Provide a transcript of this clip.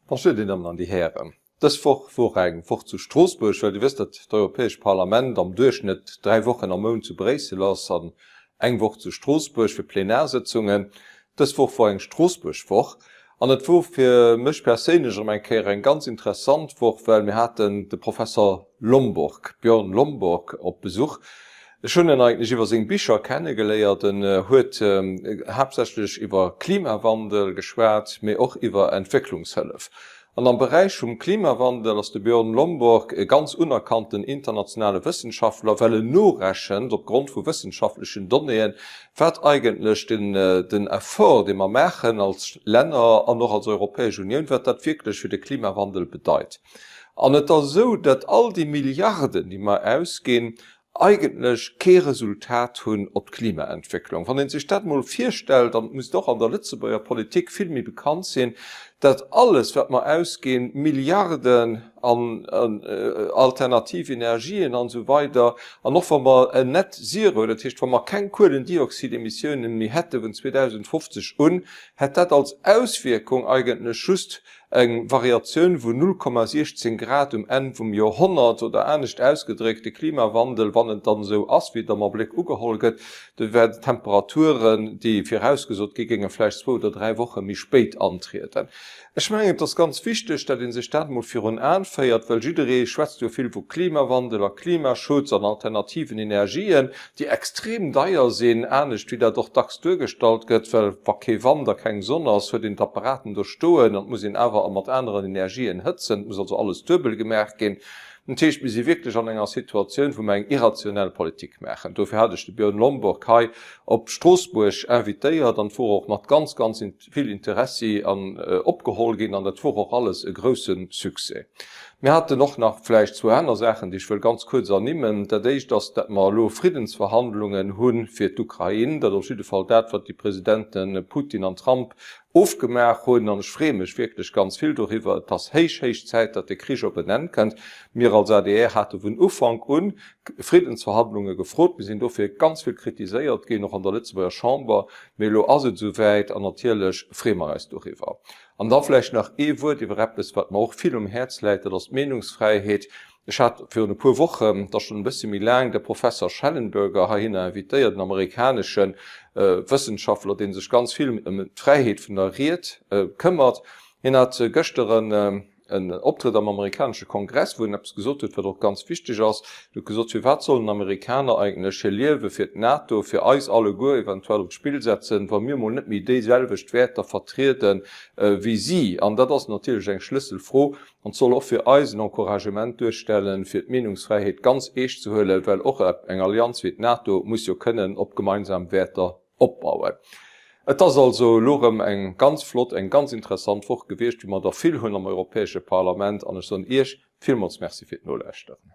Bonjour dir Dammen an dir Hären. Dës Woch wor eng Woch zu Stroossbuerg, well dir wësst, datt d'Europäescht Parlament am Duerchschnëtt 3 Wochen am Mount zu Bréissel ass an eng Woch zu Stroossbuerg fir Plenarsëtzungen. Dës Woch wor eng Stroossbuerg-Woch an et wor fir mech perséinlech erëm eng Kéier eng ganz interessant Woch, well mir haten de Professor Lomborg, Björn Lomborg, op Besuch. Ech hunn en eigentlech iwwer seng Bicher kennegeléiert. En huet haaptsächlech iwwer Klimawandel geschwat, mee och iwwer Entwécklungshëllef. An am Beräich vum Klimawandel ass de Björn Lomborg e ganz unerkannten internationale Wëssenschaftler, well en norechent opgrond vu wëssenschaftlechen Donnéeën, wat eigentlech den Effort, dee mer maachen als Länner an och als Europäesch Unioun, wat dat wierklech fir de Klimawandel bedeit. An et ass esou, datt all déi Milliarden, déi mer ausginn, eigentlech kee Resultat hunn op d'Klimaentwécklung. Wann ee sech dat emol virstellt, an et misst och an der Lëtzebuerger Politik vill méi bekannt sinn, datt alles, wat mer ausginn, Milliarden an alternativ Energien an esou weider, an och wa mer en Net Zero, dat heescht wa mer keng Kuelendioxidemissiounen méi hätte vun 2050 un, hätt dat als Auswierkung eigentlech just Eng Variatioun vun 0,16 Grad um Enn vum Joerhonnert, oder anescht ausgedréckt, de Klimawandel, wann en dann esou ass, wéi et am Abléck ugeholl gëtt, do wäerten d'Temperaturen, déi virausgesot gi géinge vläicht zwou oder dräi Woche méi spéit antrieden. Ech mengen, et ass ganz wichteg, datt ee sech dat emol virun Aen féiert, well jidderee schwätzt jo vill vu Klimawandel a Klimaschutz an alternativen Energien, déi extrem deier sinn, anescht wéi dat och dacks duergestallt gëtt, well wa kee Wand a keng Sonn ass, huet een d'Apparaten do stoen an et muss een awer mat aneren Energien hëtzen, et muss also alles duebel gemaach ginn. Dat heescht, mir si wierklech an enger Situatioun, wou mer eng irrationell Politik maachen. Dofir hat ech de Björn Lomborg hei op Stroossbuerg invitéiert an et wor och mat ganz, ganz vill Interessi an opgeholl ginn an dat wor och alles e grousse Succès. Mir haten och nach vläicht zwou aner Saachen, déi ech wëll ganz kuerz ernimmen. Dat éischt ass, dat mer elo Friddensverhandlungen hu fir d'Ukrain. Dat ass op jidde Fall dat, wat déi Presidente Putin an Trump ofgemaach hunn an ech freeë mech wierklech ganz vill doriwwer. Et ass héich, héich Zäit, datt de Krich op en Enn kënnt. Mir als adr hate vun Ufank un Friddensverhandlunge gefrot. Mir sinn dofir ganz vill kritiséiert ginn, och an der Lëtzebuerger Chamber. Mee elo ass et esouwäit an natierlech freeë mer eis doriwwer. An da vläicht nach ee Wuert iwwer eppes, wat mer och vill um Häerz läit, dat ass d'Meenungsfräiheet. Ech hat virun e puer Wochen, dat ass schonn e bësse méi laang, de Professer Shellenberger heihinner invitéiert, en amerikanesche Wëssenschaftler, dee sech ganz vill ëm d'Fräiheet vun der Ried këmmert. Hien hat gëschter en En Optrëtt am amerikanesche Kongress, wou en eppes gesot huet, wat och ganz wichteg ass. En huet gesot, Firwat sollen Amerikaner eigentlech hir Liewe fir d'NATO, fir eis alleguer eventuell op d'Spill setzen, wa mir mol net méi déiselwecht Wäerter vertriede wéi si? An dat ass natierlech eng Schlësselfro an soll och fir eis en Encouragement duerstellen, fir d'Meenungsfräiheet ganz eescht ze huelen, well och eng Allianz wéi d'NATO muss jo kënnen op gemeinsam Wäerter opbauen. Et ass also elo erëm eng ganz flott, eng ganz interessant Woch gewiescht, wéi mer der vill hunn am Europäesche Parlament, an ech soen Iech villmools Merci fir d'Nolauschteren.